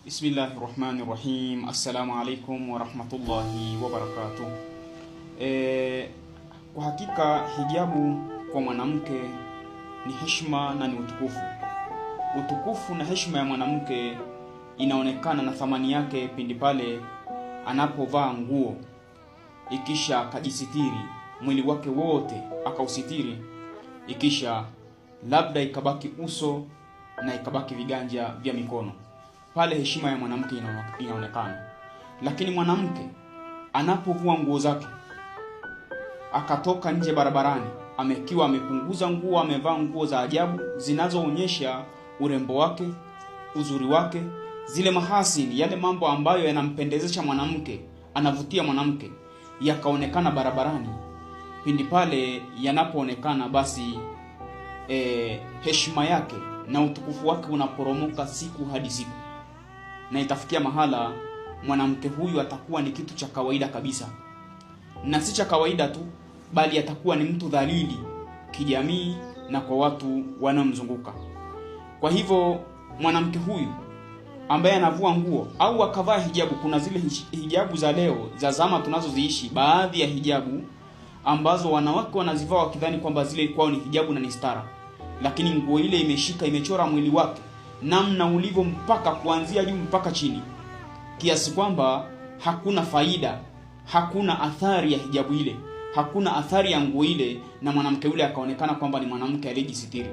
Bismillahi rahmani rahim. Assalamu alaikum warahmatullahi wabarakatuh. Kwa hakika hijabu kwa mwanamke ni heshima na ni utukufu. Utukufu na heshima ya mwanamke inaonekana na thamani yake pindi pale anapovaa nguo, ikisha akajisitiri mwili wake wote akausitiri, ikisha labda ikabaki uso na ikabaki viganja vya mikono. Pale heshima ya mwanamke inaonekana. Lakini mwanamke anapovua nguo zake akatoka nje barabarani, amekiwa amepunguza nguo, amevaa nguo za ajabu zinazoonyesha urembo wake, uzuri wake, zile mahasini, yale mambo ambayo yanampendezesha mwanamke, anavutia mwanamke, yakaonekana barabarani. Pindi pale yanapoonekana, basi heshima yake na utukufu wake unaporomoka siku hadi siku, na itafikia mahala mwanamke huyu atakuwa ni kitu cha kawaida kabisa, na si cha kawaida tu, bali atakuwa ni mtu dhalili kijamii na kwa watu wanaomzunguka. Kwa hivyo mwanamke huyu ambaye anavua nguo au akavaa hijabu, kuna zile hijabu za leo za zama tunazoziishi, baadhi ya hijabu ambazo wanawake wanazivaa wakidhani kwamba zile kwao ni hijabu na ni stara, lakini nguo ile imeshika, imechora mwili wake namna ulivyo mpaka kuanzia juu mpaka chini, kiasi kwamba hakuna faida, hakuna athari ya hijabu ile, hakuna athari ya nguo ile, na mwanamke yule akaonekana kwamba ni mwanamke aliyejisitiri,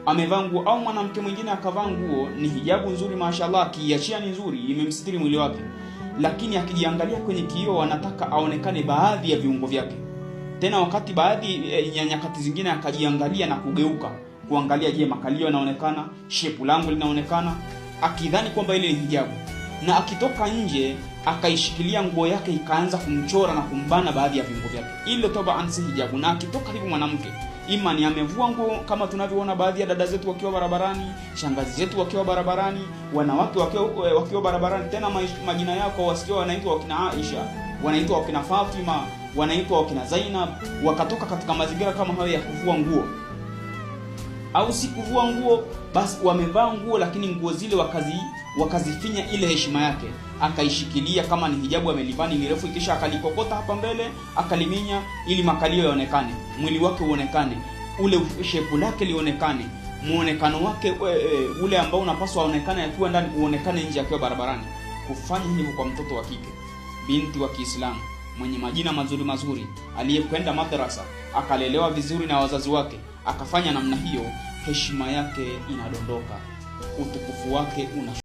amevaa nguo. Au mwanamke mwingine akavaa nguo, ni hijabu nzuri, mashallah, akiiachia ni nzuri, imemsitiri mwili wake, lakini akijiangalia kwenye kioo anataka aonekane baadhi ya viungo vyake. Tena wakati baadhi ya nyakati zingine akajiangalia na kugeuka kuangalia, je, makalio yanaonekana, shepu langu linaonekana, akidhani kwamba ile ni hijabu. Na akitoka nje akaishikilia nguo yake ikaanza kumchora na kumbana baadhi ya viungo vyake, ile toba si hijabu. Na akitoka hivyo mwanamke, ima ni amevua nguo kama tunavyoona baadhi ya dada zetu wakiwa barabarani, shangazi zetu wakiwa barabarani, wanawake wakiwa barabarani, tena majina yao wasikia wanaitwa wakina Aisha, wanaitwa wakina Fatima, wanaitwa wakina Zainab, wakatoka katika mazingira kama hayo ya kuvua nguo au si kuvua nguo, basi wamevaa nguo, lakini nguo zile wakazifinya ile heshima yake, akaishikilia kama ni hijabu amelivaa ni mirefu, kisha akalikokota hapa mbele akaliminya ili makalio yaonekane, mwili wake uonekane, ule shepu lake lionekane, muonekano wake ule ambao unapaswa aonekane akiwa ndani uonekane nje akiwa barabarani. Kufanya hivyo kwa mtoto wa kike, binti wa Kiislamu mwenye majina mazuri mazuri, aliyekwenda madrasa akalelewa vizuri na wazazi wake, akafanya namna hiyo, heshima yake inadondoka, utukufu wake una